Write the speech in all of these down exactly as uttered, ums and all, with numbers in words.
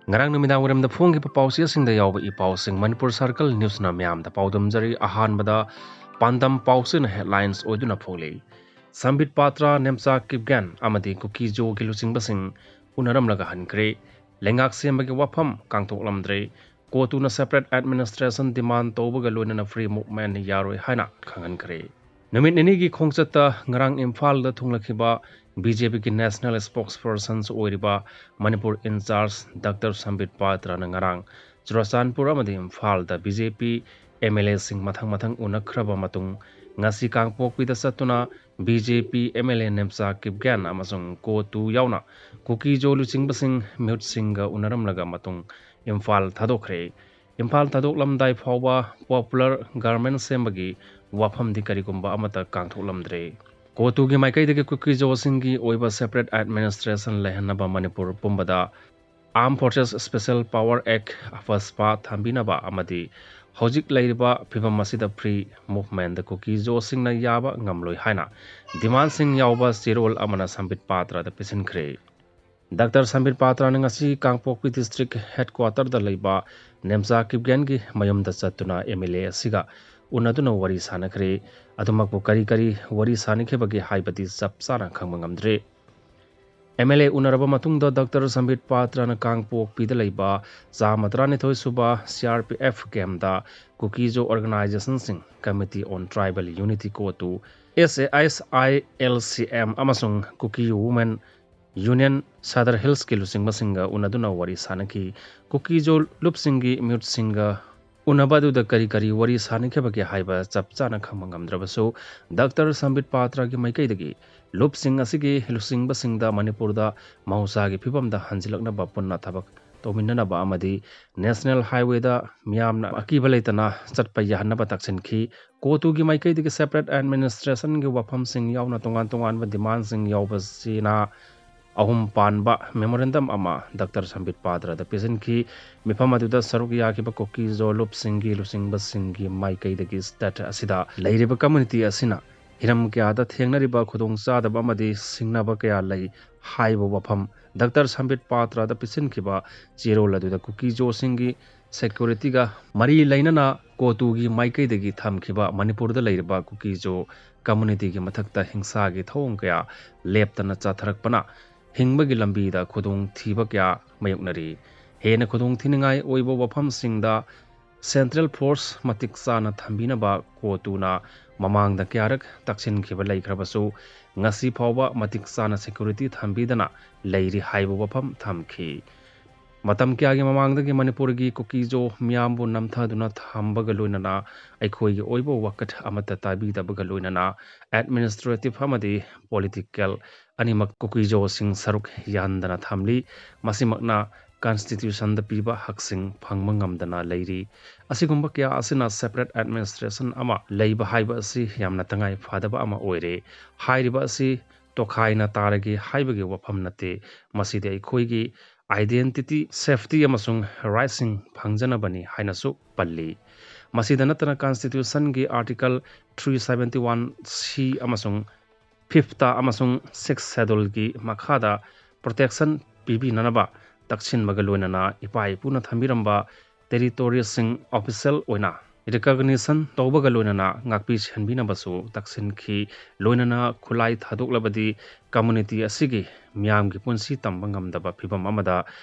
ꯉꯔꯥꯡ ꯅꯨꯃꯤꯗꯥꯡ ꯋꯥꯏꯔꯝꯗ ꯐꯣꯡꯈꯤꯕ ꯄꯥꯎꯆꯦꯁꯤꯡꯗ ꯌꯥꯎꯕ ꯏ ꯄꯥꯎꯁꯤꯡ ꯃꯅꯤꯄꯨꯔ ꯁꯔꯀꯜ ꯅ꯭ꯌꯨꯁꯅ ꯃꯤꯌꯥꯝꯗ ꯄꯥꯎꯗꯝꯖꯔꯤ꯫ ꯑꯍꯥꯟꯕꯗ ꯄꯥꯟꯗꯝ ꯄꯥꯎꯆꯦꯅ ꯍꯦꯗꯂꯥꯏꯟꯁ ꯑꯣꯏꯗꯨꯅ ꯐꯣꯡꯂꯤ꯫ ꯁꯝꯕꯤꯠ ꯄꯥꯇ꯭ꯔ, ꯅꯦꯝꯆꯥ ꯀꯤꯞꯒꯦꯟ ꯑꯃꯗꯤ ꯀꯨꯀꯤꯖꯣꯒꯤ ꯂꯨꯆꯤꯡꯕꯁꯤꯡ ꯎꯅꯔꯝꯂꯒ ꯍꯟꯈ꯭ꯔꯦ꯫ ꯂꯩꯉꯥꯛ ꯁꯦꯝꯕꯒꯤ ꯋꯥꯐꯝ ꯀꯥꯡꯊꯣꯛꯂꯝꯗ꯭ꯔꯦ꯫ ꯀꯣꯇꯨꯅ separate administration demand ꯇꯧꯕꯒ ꯂꯣꯏꯅꯅ free movement ꯌꯥꯔꯣꯏ ꯍꯥꯏꯅ ꯈꯪꯍꯟꯈ꯭ꯔꯦ꯫ ꯅꯨꯃꯤꯠ ꯅꯤꯅꯤꯒꯤ ꯈꯣꯡꯆꯠꯇ ꯉꯔꯥꯡ ꯏꯝꯐꯥꯜꯗ ꯊꯨꯡꯂꯛꯈꯤꯕ BJPꯒꯤ national spokespersonꯁꯨ ꯑꯣꯏꯔꯤꯕ ꯃꯅꯤꯄꯨꯔ in charge ꯗꯥꯛꯇꯔ ꯁꯝꯕꯤꯠ ꯄꯥꯇ꯭ꯔꯅ ꯉꯔꯥꯡ ꯆꯨꯔꯆꯥꯟꯄꯨꯔ ꯑꯃꯗꯤ ꯏꯝꯐꯥꯜꯗ BJP MLAꯁꯤꯡ ꯃꯊꯪ ꯃꯊꯪ ꯎꯅꯈ꯭ꯔꯕ ꯃꯇꯨꯡ, ꯉꯁꯤ ꯀꯥꯡꯄꯣꯛꯄꯤꯗ ꯆꯠꯇꯨꯅ BJP MLA ꯅꯦꯝꯆꯥ ꯀꯤꯞꯒꯦꯟ ꯑꯃꯁꯨꯡ ꯀꯣꯇꯨ ꯌꯥꯎꯅ ꯀꯨꯀꯤꯖꯣ ꯂꯨꯆꯤꯡꯕꯁꯤꯡ ꯃꯤꯍꯨꯠꯁꯤꯡꯒ ꯎꯅꯔꯝꯂꯒ ꯃꯇꯨꯡ ꯏꯝꯐꯥꯜ ꯊꯥꯗꯣꯛꯈ꯭ꯔꯦ꯫ ꯏꯝꯐꯥꯜ ꯊꯥꯗꯣꯛꯂꯝꯗꯥꯏ ꯐꯥꯎꯕ popular government ꯁꯦꯝꯕꯒꯤ ꯋꯥꯐꯝꯗꯤ ꯀꯔꯤꯒꯨꯝꯕ ꯑꯃꯠꯇ ꯀꯥꯡꯊꯣꯛꯂꯝꯗ꯭ꯔꯦ꯫ ꯀꯣꯇꯨꯒꯤ ꯃꯥꯏꯀꯩꯗꯒꯤ ꯀꯨꯀꯤꯖꯣꯁꯤꯡꯒꯤ ꯑꯣꯏꯕ separate administration ꯂꯩꯍꯟꯅꯕ ꯃꯅꯤꯄꯨꯔ ꯄꯨꯝꯕꯗ Armed Forces Special Power Act, AFSPA ꯊꯝꯕꯤꯅꯕ ꯑꯃꯗꯤ ꯍꯧꯖꯤꯛ ꯂꯩꯔꯤꯕ ꯐꯤꯕꯝ ꯑꯁꯤꯗ free movementꯗ ꯀꯨꯀꯤꯖꯣꯁꯤꯡꯅ ꯌꯥꯕ ꯉꯝꯂꯣꯏ ꯍꯥꯏꯅ demandꯁꯤꯡ ꯌꯥꯎꯕ ꯆꯦꯔꯣꯜ ꯑꯃꯅ ꯁꯝꯕꯤꯠ ꯄꯥꯇ꯭ꯔꯗ ꯄꯤꯁꯤꯟꯈ꯭ꯔꯦ꯫ ꯗꯥꯛꯇꯔ ꯁꯝꯕꯤꯠ ꯄꯥꯇ꯭ꯔꯅ ꯉꯁꯤ ꯀꯥꯡꯄꯣꯛꯄꯤ district headquarterꯗ ꯂꯩꯕ ꯅꯦꯝꯆꯥ ꯀꯤꯞꯒꯦꯟꯒꯤ ꯃꯌꯨꯝꯗ ꯆꯠꯇꯨꯅ MLA ꯑꯁꯤꯒ ꯎꯅꯗꯨꯅ ꯋꯥꯔꯤ ꯁꯥꯅꯈ꯭ꯔꯦ꯫ ꯑꯗꯨꯃꯛꯄꯨ ꯀꯔꯤ ꯀꯔꯤ ꯋꯥꯔꯤ ꯁꯥꯅꯈꯤꯕꯒꯦ ꯍꯥꯏꯕꯗꯤ ꯆꯞ ꯆꯥꯅ ꯈꯪꯕ ꯉꯝꯗ꯭ꯔꯤ꯫ MLA ꯎꯅꯔꯕ ꯃꯇꯨꯡꯗ ꯗꯥꯛꯇꯔ ꯁꯝꯕꯤꯠ ꯄꯥꯇ꯭ꯔꯅ ꯀꯥꯡꯄꯣꯛꯄꯤꯗ ꯂꯩꯕ ꯆꯥꯝꯃ ꯇꯔꯥꯅꯤꯊꯣꯏ ꯁꯨꯕ CRPF campꯇ ꯀꯨꯀꯤꯖꯣ organisationꯁꯤꯡ, Committee on Tribal Unity, ꯀꯣꯇꯨ, SAISILCM ꯑꯃꯁꯨꯡ Kuki Women Union Sadar Hillsꯀꯤ ꯂꯨꯆꯤꯡꯕꯁꯤꯡꯒ ꯎꯅꯗꯨꯅ ꯋꯥꯔꯤ ꯁꯥꯅꯈꯤ꯫ ꯀꯨꯀꯤꯖꯣ ꯂꯨꯞꯁꯤꯡꯒꯤ ꯃꯤꯍꯨꯠꯁꯤꯡꯒ ꯎꯅꯕ ꯑꯗꯨꯗ ꯀꯔꯤ ꯀꯔꯤ ꯋꯥꯔꯤ ꯁꯥꯅꯈꯤꯕꯒꯦ ꯍꯥꯏꯕ ꯆꯞ ꯆꯥꯅ ꯈꯪꯕ ꯉꯝꯗ꯭ꯔꯕꯁꯨ, ꯗꯥꯛꯇꯔ ꯁꯝꯕꯤꯠ ꯄꯥꯇ꯭ꯔꯒꯤ ꯃꯥꯏꯀꯩꯗꯒꯤ ꯂꯨꯞꯁꯤꯡ ꯑꯁꯤꯒꯤ ꯂꯨꯆꯤꯡꯕꯁꯤꯡꯗ ꯃꯅꯤꯄꯨꯔꯗ ꯃꯍꯧꯁꯥꯒꯤ ꯐꯤꯕꯝꯗ ꯍꯟꯖꯤꯜꯂꯛꯅꯕ ꯄꯨꯟꯅ ꯊꯕꯛ ꯇꯧꯃꯤꯟꯅꯅꯕ ꯑꯃꯗꯤ National Highwayꯗ ꯃꯤꯌꯥꯝꯅ ꯑꯀꯤꯕ ꯂꯩꯇꯅ ꯆꯠꯄ ꯌꯥꯍꯟꯅꯕ ꯇꯛꯁꯤꯟꯈꯤ꯫ ꯀꯣꯇꯨꯒꯤ ꯃꯥꯏꯀꯩꯗꯒꯤ separate administrationꯒꯤ ꯋꯥꯐꯝꯁꯤꯡ ꯌꯥꯎꯅ ꯇꯣꯉꯥꯟ ꯇꯣꯉꯥꯟꯕ demandꯁꯤꯡ ꯌꯥꯎꯕꯁꯤꯅ ꯑꯍꯨꯝ ꯄꯥꯟꯕ memorandum ꯑꯃ ꯗꯥꯛꯇꯔ ꯁꯝꯕꯤꯠ ꯄꯥꯇ꯭ꯔꯗ ꯄꯤꯁꯤꯟꯈꯤ꯫ ꯃꯤꯐꯝ ꯑꯗꯨꯗ ꯁꯔꯨꯛ ꯌꯥꯈꯤꯕ ꯀꯨꯀꯤꯖꯣ ꯂꯨꯞꯁꯤꯡꯒꯤ ꯂꯨꯆꯤꯡꯕꯁꯤꯡꯒꯤ ꯃꯥꯏꯀꯩꯗꯒꯤ state ꯑꯁꯤꯗ ꯂꯩꯔꯤꯕ community ꯑꯁꯤꯅ ꯍꯤꯔꯝ ꯀꯌꯥꯗ ꯊꯦꯡꯅꯔꯤꯕ ꯈꯨꯗꯣꯡꯆꯥꯗꯕ ꯑꯃꯗꯤ ꯁꯤꯡꯅꯕ ꯀꯌꯥ ꯂꯩ ꯍꯥꯏꯕ ꯋꯥꯐꯝ ꯗꯥꯛꯇꯔ ꯁꯝꯕꯤꯠ ꯄꯥꯇ꯭ꯔꯗ ꯄꯤꯁꯤꯟꯈꯤꯕ ꯆꯦꯔꯣꯜ ꯑꯗꯨꯗ ꯀꯨꯀꯤꯖꯣꯁꯤꯡꯒꯤ ꯁꯦꯀ꯭ꯌꯨꯔꯤꯇꯤꯒ ꯃꯔꯤ ꯂꯩꯅꯅ ꯀꯣꯇꯨꯒꯤ ꯃꯥꯏꯀꯩꯗꯒꯤ ꯊꯝꯈꯤꯕ ꯃꯅꯤꯄꯨꯔꯗ ꯂꯩꯔꯤꯕ ꯀꯨꯀꯤꯖꯣ ꯀꯝꯃꯨꯅꯤꯇꯤꯒꯤ ꯃꯊꯛꯇ ꯍꯤꯡꯁꯥꯒꯤ ꯊꯧꯑꯣꯡ ꯀꯌꯥ ꯂꯦꯞꯇꯅ ꯆꯠꯊꯔꯛꯄꯅ ꯍꯤꯡꯕꯒꯤ ꯂꯝꯕꯤꯗ ꯈꯨꯗꯣꯡꯊꯤꯕ ꯀꯌꯥ ꯃꯥꯌꯣꯛꯅꯔꯤ꯫ ꯍꯦꯟꯅ ꯈꯨꯗꯣꯡꯊꯤꯅꯤꯡꯉꯥꯏ ꯑꯣꯏꯕ ꯋꯥꯐꯝꯁꯤꯡꯗ ꯁꯦꯟꯇ꯭ꯔꯦꯜ ꯐꯣꯔꯁ ꯃꯇꯤꯛ ꯆꯥꯅ ꯊꯝꯕꯤꯅꯕ ꯀꯣꯇꯨꯅ ꯃꯃꯥꯡꯗ ꯀꯌꯥꯔꯛ ꯇꯛꯁꯤꯟꯈꯤꯕ ꯂꯩꯈ꯭ꯔꯕꯁꯨ, ꯉꯁꯤ ꯐꯥꯎꯕ ꯃꯇꯤꯛ ꯆꯥꯅ ꯁꯦꯀ꯭ꯌꯨꯔꯤꯇꯤ ꯊꯝꯕꯤꯗꯅ ꯂꯩꯔꯤ ꯍꯥꯏꯕ ꯋꯥꯐꯝ ꯊꯝꯈꯤ꯫ ꯃꯇꯝ ꯀꯌꯥꯒꯤ ꯃꯃꯥꯡꯗꯒꯤ ꯃꯅꯤꯄꯨꯔꯒꯤ ꯀꯨꯀꯤꯖꯣ ꯃꯤꯌꯥꯝꯕꯨ ꯅꯝꯊꯗꯨꯅ ꯊꯝꯕꯒ ꯂꯣꯏꯅꯅ ꯑꯩꯈꯣꯏꯒꯤ ꯑꯣꯏꯕ ꯋꯥꯀꯠ ꯑꯃꯠꯇ ꯇꯥꯕꯤꯗꯕꯒ ꯂꯣꯏꯅꯅ ꯑꯦꯗꯃꯤꯅꯤꯁꯇ꯭ꯔꯦꯇꯤꯚ ꯑꯃꯗꯤ ꯄꯣꯂꯤꯇꯤꯀꯦꯜ ꯑꯅꯤꯃꯛ ꯀꯨꯀꯤꯖꯣꯁꯤꯡ ꯁꯔꯨꯛ ꯌꯥꯍꯟꯗꯅ ꯊꯝꯂꯤ꯫ ꯃꯁꯤꯃꯛꯅ ꯀꯟꯁꯇꯤꯇ꯭ꯌꯨꯁꯟꯗ ꯄꯤꯕ ꯍꯛꯁꯤꯡ ꯐꯪꯕ ꯉꯝꯗꯅ ꯂꯩꯔꯤ꯫ ꯑꯁꯤꯒꯨꯝꯕ ꯀꯌꯥ ꯑꯁꯤꯅ ꯁꯦꯄꯔꯦꯠ ꯑꯦꯗꯃꯤꯅꯤꯁꯇ꯭ꯔꯦꯁꯟ ꯑꯃ ꯂꯩꯕ ꯍꯥꯏꯕ ꯑꯁꯤ ꯌꯥꯝꯅ ꯇꯉꯥꯏ ꯐꯗꯕ ꯑꯃ ꯑꯣꯏꯔꯦ꯫ ꯍꯥꯏꯔꯤꯕ ꯑꯁꯤ ꯇꯣꯈꯥꯏꯅ ꯇꯥꯔꯒꯦ ꯍꯥꯏꯕꯒꯤ ꯋꯥꯐꯝ ꯅꯠꯇꯦ꯫ ꯃꯁꯤꯗꯤ ꯑꯩꯈꯣꯏꯒꯤ identity, safety ꯑꯃꯁꯨꯡ ꯔꯥꯏꯠꯁꯤꯡ ꯐꯪꯖꯅꯕꯅꯤ ꯍꯥꯏꯅꯁꯨ ꯄꯜꯂꯤ꯫ ꯃꯁꯤꯗ ꯅꯠꯇꯅ ꯀꯟꯁꯇꯤꯇ꯭ꯌꯨꯁꯟꯒꯤ ꯑꯥꯔꯇꯤꯀꯜ ꯊ꯭ꯔꯤ ꯁꯕꯦꯟꯇꯤ ꯋꯥꯟ ꯁꯤ ꯑꯃꯁꯨꯡ ꯐꯤꯐꯇ ꯑꯃꯁꯨꯡ ꯁꯤꯛꯁ ꯁꯦꯗꯨꯜꯒꯤ ꯃꯈꯥꯗ ꯄ꯭ꯔꯣꯇꯦꯛꯁꯟ ꯄꯤꯕꯤꯅꯅꯕ ꯇꯛꯁꯤꯟꯕꯒ ꯂꯣꯏꯅꯅ ꯏꯄꯥ ꯏꯄꯨꯅ ꯊꯝꯕꯤꯔꯝꯕ ꯇꯦꯔꯤꯇꯣꯔꯤꯁꯤꯡ ꯑꯣꯐꯤꯁꯤꯌꯦꯜ ꯑꯣꯏꯅ ꯔꯤꯀꯣꯒꯅꯤꯁꯟ ꯇꯧꯕꯒ ꯂꯣꯏꯅꯅ ꯉꯥꯛꯄꯤ ꯁꯦꯟꯕꯤꯅꯕꯁꯨ ꯇꯛꯁꯤꯟꯈꯤ꯫ ꯂꯣꯏꯅꯅ ꯈꯨꯠꯂꯥꯏ ꯊꯥꯗꯣꯛꯂꯕꯗꯤ ꯀꯝꯃꯨꯅꯤꯇꯤ ꯑꯁꯤꯒꯤ ꯃꯤꯌꯥꯝꯒꯤ ꯄꯨꯟꯁꯤ ꯇꯝꯕ ꯉꯝꯗꯕ ꯐꯤꯕꯝ ꯑꯃꯗ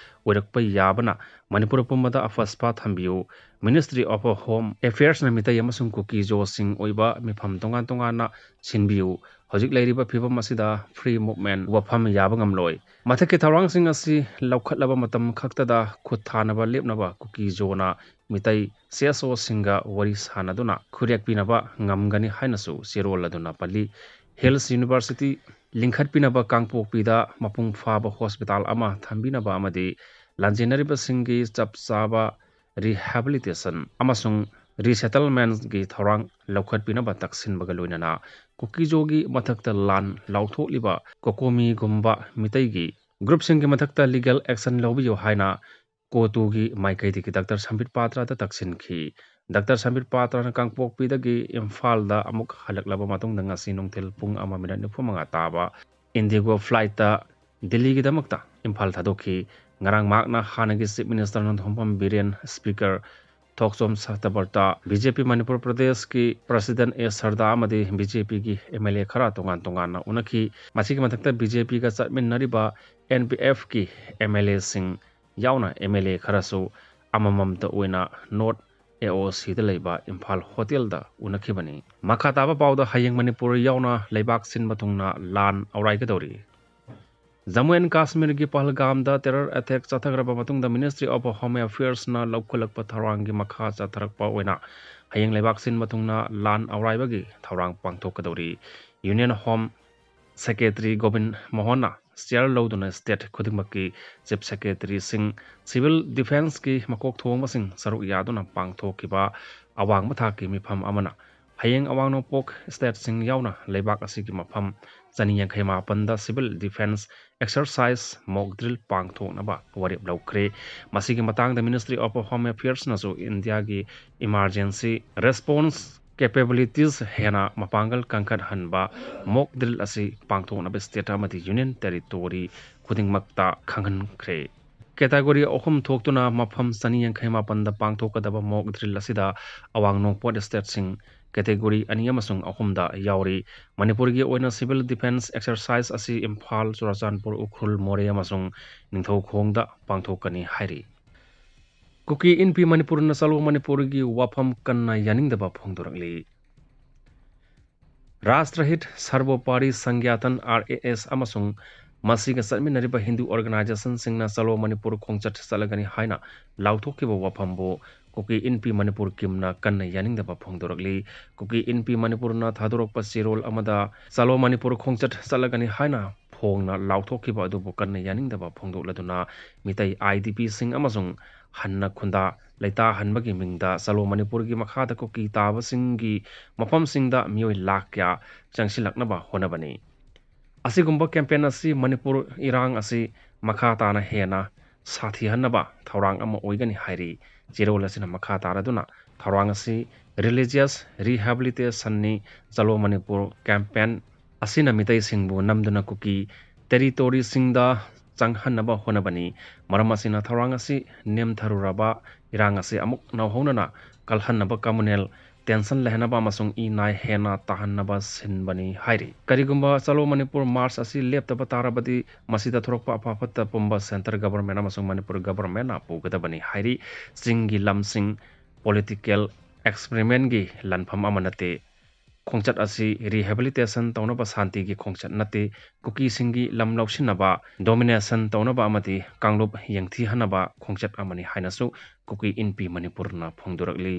ꯑꯣꯏꯔꯛꯄ ꯌꯥꯕꯅ ꯃꯅꯤꯄꯨꯔ ꯄꯨꯝꯕꯗ ꯑꯐꯁ꯭ꯄꯥ ꯊꯝꯕꯤꯌꯨ꯫ Ministry of Home Affairsꯅ ꯃꯤꯇꯩ ꯑꯃꯁꯨꯡ ꯀꯨꯀꯤꯖꯣꯁꯤꯡ ꯑꯣꯏꯕ ꯃꯤꯐꯝ ꯇꯣꯉꯥꯟ ꯇꯣꯉꯥꯟꯅ ꯁꯤꯟꯕꯤꯌꯨ꯫ ꯍꯧꯖꯤꯛ ꯂꯩꯔꯤꯕ ꯐꯤꯕꯝ ꯑꯁꯤꯗ free movement ꯋꯥꯐꯝ ꯌꯥꯕ ꯉꯝꯂꯣꯏ꯫ ꯃꯊꯛꯀꯤ ꯊꯧꯔꯥꯡꯁꯤꯡ ꯑꯁꯤ ꯂꯧꯈꯠꯂꯕ ꯃꯇꯝ ꯈꯛꯇꯗ ꯈꯨꯠ ꯊꯥꯅꯕ ꯂꯦꯞꯅꯕ ꯀꯨꯀꯤꯖꯣꯅ ꯃꯤꯇꯩ ꯁꯤ ꯑꯦꯁ ꯑꯣꯁꯤꯡꯒ ꯋꯥꯔꯤ ꯁꯥꯅꯗꯨꯅ ꯈꯨꯠꯌꯦꯛ ꯄꯤꯅꯕ ꯉꯝꯒꯅꯤ ꯍꯥꯏꯅꯁꯨ ꯆꯦꯔꯣꯜ ꯑꯗꯨꯅ ꯄꯜꯂꯤ꯫ ꯍꯤꯜꯁ ꯌꯨꯅꯤꯚꯔꯁꯤꯇꯤ ꯂꯤꯡꯈꯠꯄꯤꯅꯕ ꯀꯥꯡꯄꯣꯛꯄꯤꯗ ꯃꯄꯨꯡ ꯐꯥꯕ ꯍꯣꯁꯄꯤꯇꯥꯜ ꯑꯃ ꯊꯝꯕꯤꯅꯕ ꯑꯃꯗꯤ ꯂꯥꯟꯖꯦꯟꯅꯔꯤꯕꯁꯤꯡꯒꯤ ꯆꯞ ꯆꯥꯕ rehabilitation ꯑꯃꯁꯨꯡ resettlementꯀꯤ ꯊꯧꯔꯥꯡ ꯂꯧꯈꯠꯄꯤꯅꯕ ꯇꯛꯁꯤꯟꯕꯒ ꯂꯣꯏꯅꯅ ꯀꯨꯀꯤꯖꯣꯒꯤ ꯃꯊꯛꯇ ꯂꯥꯟ ꯂꯥꯎꯊꯣꯛꯂꯤꯕ ꯀꯣꯀꯣꯃꯤꯒꯨꯝꯕ ꯃꯤꯇꯩꯒꯤ group ꯁꯤꯡꯒꯤ ꯃꯊꯛꯇ legal action ꯂꯧꯕꯤꯌꯨ ꯍꯥꯏꯅ ꯀꯣꯇꯨꯒꯤ ꯃꯥꯏꯀꯩꯗꯒꯤ ꯗꯥꯛꯇꯔ ꯁꯝꯕꯤꯠ ꯄꯥꯇ꯭ꯔꯗ ꯇꯛꯁꯤꯟꯈꯤ꯫ ꯗꯥꯛꯇꯔ ꯁꯝꯕꯤꯠ ꯄꯥꯇ꯭ꯔꯅ ꯀꯥꯡꯄꯣꯛꯄꯤꯗꯒꯤ ꯏꯝꯐꯥꯜꯗ ꯑꯃꯨꯛ ꯍꯜꯂꯛꯂꯕ ꯃꯇꯨꯡꯗ ꯉꯁꯤ ꯅꯨꯡꯊꯤꯜ ꯄꯨꯡ ꯑꯃ ꯃꯤꯅꯠ ꯅꯤꯐꯨ ꯃꯉꯥ ꯇꯥꯕ IndiGo flightꯇ ꯗꯤꯜꯂꯤꯒꯤꯗꯃꯛꯇ ꯏꯝꯐꯥꯜ ꯊꯥꯗꯣꯛꯈꯤ꯫ ꯉꯔꯥꯡ ꯃꯍꯥꯛꯅ ꯍꯥꯟꯅꯒꯤ Chief Minister Nongthombam Biren, Speaker ꯊꯣꯛꯆꯣꯝ ꯁꯇꯕꯔꯇ, ꯕꯤ ꯖꯦ ꯄꯤ ꯃꯅꯤꯄꯨꯔ ꯄ꯭ꯔꯗꯦꯁꯀꯤ President ꯑꯦ ꯁꯔꯗꯥ ꯑꯃꯗꯤ ꯕꯤ ꯖꯦ ꯄꯤꯒꯤ ꯑꯦꯝ ꯑꯦꯜ ꯑꯦ ꯈꯔ ꯇꯣꯉꯥꯟ ꯇꯣꯉꯥꯟꯅ ꯎꯅꯈꯤ꯫ ꯃꯁꯤꯒꯤ ꯃꯊꯛꯇ ꯕꯤ ꯖꯦ ꯄꯤꯒ ꯆꯠꯃꯤꯟꯅꯔꯤꯕ ꯑꯦꯟ ꯄꯤ ꯑꯦꯐꯀꯤ ꯑꯦꯝ ꯑꯦꯜ ꯑꯦꯁꯤꯡ ꯌꯥꯎꯅ ꯑꯦꯝ ꯑꯦꯜ ꯑꯦ ꯈꯔꯁꯨ ꯑꯃꯃꯝꯇ ꯑꯣꯏꯅ ꯅꯣꯔꯠ ꯑꯦ ꯑꯣ ꯁꯤꯗ ꯂꯩꯕ ꯏꯝꯐꯥꯜ ꯍꯣꯇꯦꯜꯗ ꯎꯅꯈꯤꯕꯅꯤ꯫ ꯃꯈꯥ ꯇꯥꯕ ꯄꯥꯎꯗ ꯍꯌꯦꯡ ꯃꯅꯤꯄꯨꯔ ꯌꯥꯎꯅ ꯂꯩꯕꯥꯛ ꯁꯤꯟꯕ ꯊꯨꯡꯅ ꯂꯥꯟ ꯑꯧꯔꯥꯏꯒꯗꯧꯔꯤ꯫ ꯖꯝꯃꯨ ꯑꯦꯟ ꯀꯥꯁꯃꯤꯔꯒꯤ ꯄꯍꯜꯒꯥꯝꯗ terror attack ꯆꯠꯊꯈ꯭ꯔꯕ ꯃꯇꯨꯡꯗ Ministry of Home Affairsꯅ ꯂꯧꯈꯠꯂꯛꯄ ꯊꯧꯔꯥꯡꯒꯤ ꯃꯈꯥ ꯆꯠꯊꯔꯛꯄ ꯑꯣꯏꯅ ꯍꯌꯦꯡ ꯂꯩꯕꯥꯛ ꯁꯤꯟꯕ ꯊꯨꯡꯅ ꯂꯥꯟ ꯑꯧꯔꯥꯏꯕꯒꯤ ꯊꯧꯔꯥꯡ ꯄꯥꯡꯊꯣꯛꯀꯗꯧꯔꯤ꯫ Union Home Secretary Gobin ꯃꯣꯍꯟꯅ chair ꯂꯧꯗꯨꯅ state ꯈꯨꯗꯤꯡꯃꯛꯀꯤ Chief Secretaryꯁꯤꯡ, Civil Defenceꯀꯤ ꯃꯀꯣꯛ ꯊꯣꯡꯕꯁꯤꯡ ꯁꯔꯨꯛ ꯌꯥꯗꯨꯅ ꯄꯥꯡꯊꯣꯛꯈꯤꯕ ꯑꯋꯥꯡꯕ ꯊꯥꯛꯀꯤ ꯃꯤꯐꯝ ꯑꯃꯅ ꯍꯌꯦꯡ ꯑꯋꯥꯡ ꯅꯣꯡꯄꯣꯛ stateꯁꯤꯡ ꯌꯥꯎꯅ ꯂꯩꯕꯥꯛ ꯑꯁꯤꯒꯤ ꯃꯐꯝ ꯆꯅꯤ ꯌꯥꯡꯈꯩ ꯃꯥꯄꯟꯗ civil defence exercise mock drill ꯄꯥꯡꯊꯣꯛꯅꯕ ꯋꯥꯔꯦꯞ ꯂꯧꯈ꯭ꯔꯦ꯫ ꯃꯁꯤꯒꯤ ꯃꯇꯥꯡꯗ Ministry of Home Affairsꯅꯁꯨ ꯏꯟꯗꯤꯌꯥꯒꯤ emergency response capabilities ꯍꯦꯟꯅ ꯃꯄꯥꯡꯒꯜ ꯀꯟꯈꯠꯍꯟꯕ mock drill ꯑꯁꯤ ꯄꯥꯡꯊꯣꯛꯅꯕ state ꯑꯃꯗꯤ union territory ꯈꯨꯗꯤꯡꯃꯛꯇ ꯈꯪꯍꯟꯈ꯭ꯔꯦ꯫ Category ꯑꯍꯨꯝ ꯊꯣꯛꯇꯨꯅ ꯃꯐꯝ ꯆꯅꯤ ꯌꯥꯡꯈꯩ ꯃꯥꯄꯟꯗ ꯄꯥꯡꯊꯣꯛꯀꯗꯕ mock drill ꯑꯁꯤꯗ ꯑꯋꯥꯡ ꯅꯣꯡꯄꯣꯛ stateꯁꯤꯡ category ꯑꯅꯤ ꯑꯃꯁꯨꯡ ꯑꯍꯨꯝꯗ ꯌꯥꯎꯔꯤ꯫ ꯃꯅꯤꯄꯨꯔꯒꯤ ꯑꯣꯏꯅ civil defence exercise ꯑꯁꯤ ꯏꯝꯐꯥꯜ, ꯆꯨꯔꯥꯆꯥꯟꯄꯨꯔ, ꯎꯈ꯭ꯔꯨꯜ, ꯃꯣꯔꯦ ꯑꯃꯁꯨꯡ ꯅꯤꯡꯊꯧꯈꯣꯡꯗ ꯄꯥꯡꯊꯣꯛꯀꯅꯤ ꯍꯥꯏꯔꯤ꯫ ꯀꯨꯀꯤ ꯏꯟꯄꯤ ꯃꯅꯤꯄꯨꯔꯅ ꯆꯂꯣ ꯃꯅꯤꯄꯨꯔꯒꯤ ꯋꯥꯐꯝ ꯀꯟꯅ ꯌꯥꯅꯤꯡꯗꯕ ꯐꯣꯡꯗꯣꯔꯛꯂꯤ꯫ ꯔꯥꯁꯇ꯭ꯔꯍꯤꯠ ꯁꯔꯕꯣꯄꯥꯔꯤ ꯁꯪꯒ꯭ꯌꯥꯇꯟ, R A S, ꯑꯃꯁꯨꯡ ꯃꯁꯤꯒ ꯆꯠꯃꯤꯟꯅꯔꯤꯕ ꯍꯤꯟꯗꯨ organizationꯁꯤꯡꯅ ꯆꯂꯣ ꯃꯅꯤꯄꯨꯔ ꯈꯣꯡꯆꯠ ꯆꯠꯂꯒꯅꯤ ꯍꯥꯏꯅ ꯂꯥꯎꯊꯣꯛꯈꯤꯕ ꯋꯥꯐꯝꯕꯨ ꯀꯨꯀꯤ ꯏꯟꯄꯤ ꯃꯅꯤꯄꯨꯔ ꯀꯤꯝꯅ ꯀꯟꯅ ꯌꯥꯅꯤꯡꯗꯕ ꯐꯣꯡꯗꯣꯔꯛꯂꯤ꯫ ꯀꯨꯀꯤ ꯏꯟꯄꯤ ꯃꯅꯤꯄꯨꯔꯅ ꯊꯥꯗꯣꯔꯛꯄ ꯆꯦꯔꯣꯜ ꯑꯃꯗ ꯆꯂꯣ ꯃꯅꯤꯄꯨꯔ ꯈꯣꯡꯆꯠ ꯆꯠꯂꯒꯅꯤ ꯍꯥꯏꯅ ꯐꯣꯡꯅ ꯂꯥꯎꯊꯣꯛꯈꯤꯕ ꯑꯗꯨꯕꯨ ꯀꯟꯅ ꯌꯥꯅꯤꯡꯗꯕ ꯐꯣꯡꯗꯣꯛꯂꯗꯨꯅ ꯃꯤꯇꯩ I D Pꯁꯤꯡ ꯑꯃꯁꯨꯡ ꯍꯟꯅ ꯈꯨꯟꯗꯥ ꯂꯩꯇꯥꯍꯟꯕꯒꯤ ꯃꯤꯡꯗ ꯆꯂꯣ ꯃꯅꯤꯄꯨꯔꯒꯤ ꯃꯈꯥꯗ ꯀꯨꯀꯤ ꯇꯥꯕꯁꯤꯡꯒꯤ ꯃꯐꯝꯁꯤꯡꯗ ꯃꯤꯑꯣꯏ ꯂꯥꯈ ꯀꯌꯥ ꯆꯪꯁꯤꯜꯂꯛꯅꯕ ꯍꯣꯠꯅꯕꯅꯤ꯫ ꯑꯁꯤꯒꯨꯝꯕ campaign ꯑꯁꯤ ꯃꯅꯤꯄꯨꯔ ꯏꯔꯥꯡ ꯑꯁꯤ ꯃꯈꯥ ꯇꯥꯅ ꯍꯦꯟꯅ ꯁꯥꯊꯤꯍꯟꯅꯕ ꯊꯧꯔꯥꯡ ꯑꯃ ꯑꯣꯏꯒꯅꯤ ꯍꯥꯏꯔꯤ꯫ ꯆꯦꯔꯣꯜ ꯑꯁꯤꯅ ꯃꯈꯥ ꯇꯥꯔꯗꯨꯅ ꯊꯧꯔꯥꯡ ꯑꯁꯤ religious rehabilitationꯅꯤ꯫ ꯆꯂꯣ ꯃꯅꯤꯄꯨꯔ campaign ꯑꯁꯤꯅ ꯃꯤꯇꯩꯁꯤꯡꯕꯨ ꯅꯝꯗꯨꯅ ꯀꯨꯀꯤ ꯇꯦꯔꯤꯇꯣꯔꯤꯁꯤꯡꯗ ꯆꯪꯍꯟꯅꯕ ꯍꯣꯠꯅꯕꯅꯤ꯫ ꯃꯔꯝ ꯑꯁꯤꯅ ꯊꯧꯔꯥꯡ ꯑꯁꯤ ꯅꯦꯝꯊꯔꯨꯔꯕ ꯏꯔꯥꯡ ꯑꯁꯤ ꯑꯃꯨꯛ ꯅꯧꯍꯧꯅꯅ ꯀꯜꯍꯟꯅꯕ communal tension ꯂꯩꯍꯟꯅꯕ ꯑꯃꯁꯨꯡ ꯏ ꯅꯥꯏ ꯍꯦꯟꯅ ꯇꯥꯍꯟꯅꯕ ꯁꯤꯟꯕꯅꯤ ꯍꯥꯏꯔꯤ꯫ ꯀꯔꯤꯒꯨꯝꯕ ꯆꯂꯣ ꯃꯅꯤꯄꯨꯔ ꯃꯥꯔꯆ ꯑꯁꯤ ꯂꯦꯞꯇꯕ ꯇꯥꯔꯕꯗꯤ ꯃꯁꯤꯗ ꯊꯣꯔꯛꯄ ꯑꯐ ꯐꯠꯇ ꯄꯨꯝꯕ centre government ꯑꯃꯁꯨꯡ ꯃꯅꯤꯄꯨꯔ governmentꯅ ꯄꯨꯒꯗꯕꯅꯤ ꯍꯥꯏꯔꯤ꯫ ꯆꯤꯡꯒꯤ ꯂꯝꯁꯤꯡ political experimentꯀꯤ ꯂꯥꯟꯐꯝ ꯑꯃ ꯅꯠꯇꯦ꯫ ꯈꯣꯡꯆꯠ ꯑꯁꯤ rehabilitation ꯇꯧꯅꯕ ꯁꯥꯟꯇꯤꯒꯤ ꯈꯣꯡꯆꯠ ꯅꯠꯇꯦ꯫ ꯀꯨꯀꯤꯁꯤꯡꯒꯤ ꯂꯝ ꯂꯧꯁꯤꯟꯅꯕ, domination ꯇꯧꯅꯕ ꯑꯃꯗꯤ ꯀꯥꯡꯂꯨꯞ ꯌꯦꯡꯊꯤꯍꯟꯅꯕ ꯈꯣꯡꯆꯠ ꯑꯃꯅꯤ ꯍꯥꯏꯅꯁꯨ ꯀꯨꯀꯤ ꯏꯟꯄꯤ ꯃꯅꯤꯄꯨꯔꯅ ꯐꯣꯡꯗꯣꯔꯛꯂꯤ꯫